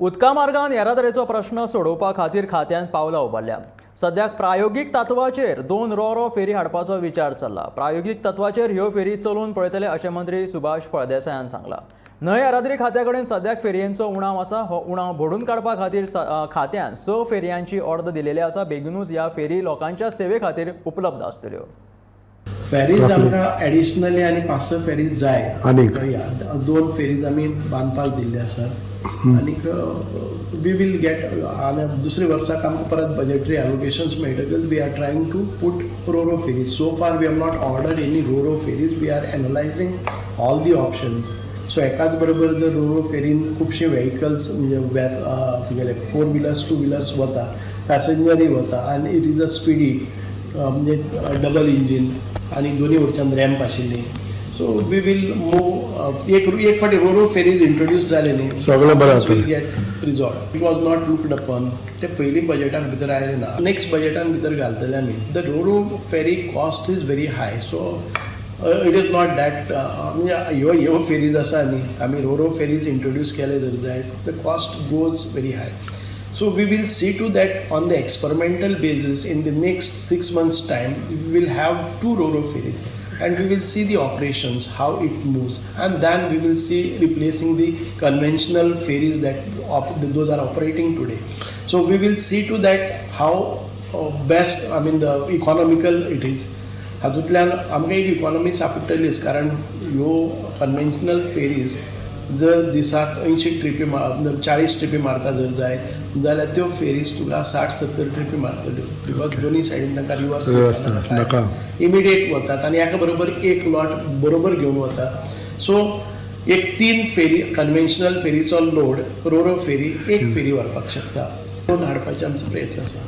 उदका मार्गान येरादारीचो प्रश्न सोडोवपा खातीर खात्यान पावलां उबारल्या. सद्याक प्रायोगीक तत्वाचेर दोन रो रो फेरी हाडपाचो विचार चल्ला. प्रायोगीक तत्वाचेर ह्यो फेरी चलोवन पळयतले, अशें मंत्री सुभाष फळदेसायान सांगलां. न्हंय येरादारी खात्या कडेन सद्याक फेरयांचो उणाव आसा. हो उणाव भरून काडपा खातीर खात्यान स फेरयांची ऑर्द दिलेली आसा. बेगीनूच ह्या फेरी लोकांच्या सेवे खातीर उपलब्ध आसतल्यो. फेरीज आमकां एडिशनली आनी पांच स फेरीज जाय. आनीक? या, दोन फेरीज आमी बांदपाक दिल्ले आसात आनीक we will get आनी दुसरे वर्साक आमकां परत बजेटरी एलोकेशन्स मेळटकच we are trying to put ro-ro ferries. So far we have not order any ro-ro ferries. We are analyzing all the options. So एकाच बरोबर जर रोरो फेरीन खुबशे व्हेकल्स, म्हणजे तुगेले फोर व्हिलर्स, टू व्हिलर्स वता, पॅसेंजरूय वता आनी it is a speedy, म्हणजे डबल इंजीन आनी दोनी वटच्यान रॅम्प आशिल्ली. So we will move. एक एक फावटी रोरो फेरीज इंट्रोड्यूस जाले न्ही, सगळें बरें जातलें. Get resolve. It was not looked upon. ते पयलीं बजेटान भितर आयलें ना. नेक्स्ट बजेटान भितर घालतले आमी. The ro-ro ferry cost is very high, so it is not that, म्हणजे ह्यो ह्यो फेरीज आसा न्ही, आमी रोरो फेरीज इंट्रोड्यूस केले जर जायत, the cost goes very high. So we will see to that on the experimental basis in the next 6 months' time, we will have two ro-ro ferries and we will see the operations, how it moves, and then we will see replacing the conventional ferries that those are operating today. So we will see to that how best, I mean, the economical it is. हातूंतल्यान आमकां एक economy सापडटलीच, कारण ह्यो conventional fairies जर दिसाक 80 trippy, 40 trippy मारता जर जाय जाल्यार त्यो फेरीज तुका 60-70 ट्रिपी मारतल्यो, because दोनी सायडीन तांकां रिवर्स रिवर्स नाका. इमिडिएट वतात आनी एका बरोबर एक लॉट बरोबर घेवन वतात. सो एक तीन फेरी कन्वेन्शनल फेरीचो लोड रोरो फेरी एक फेरी व्हरपाक शकता. दोन हाडपाचे आमचो प्रयत्न आसा.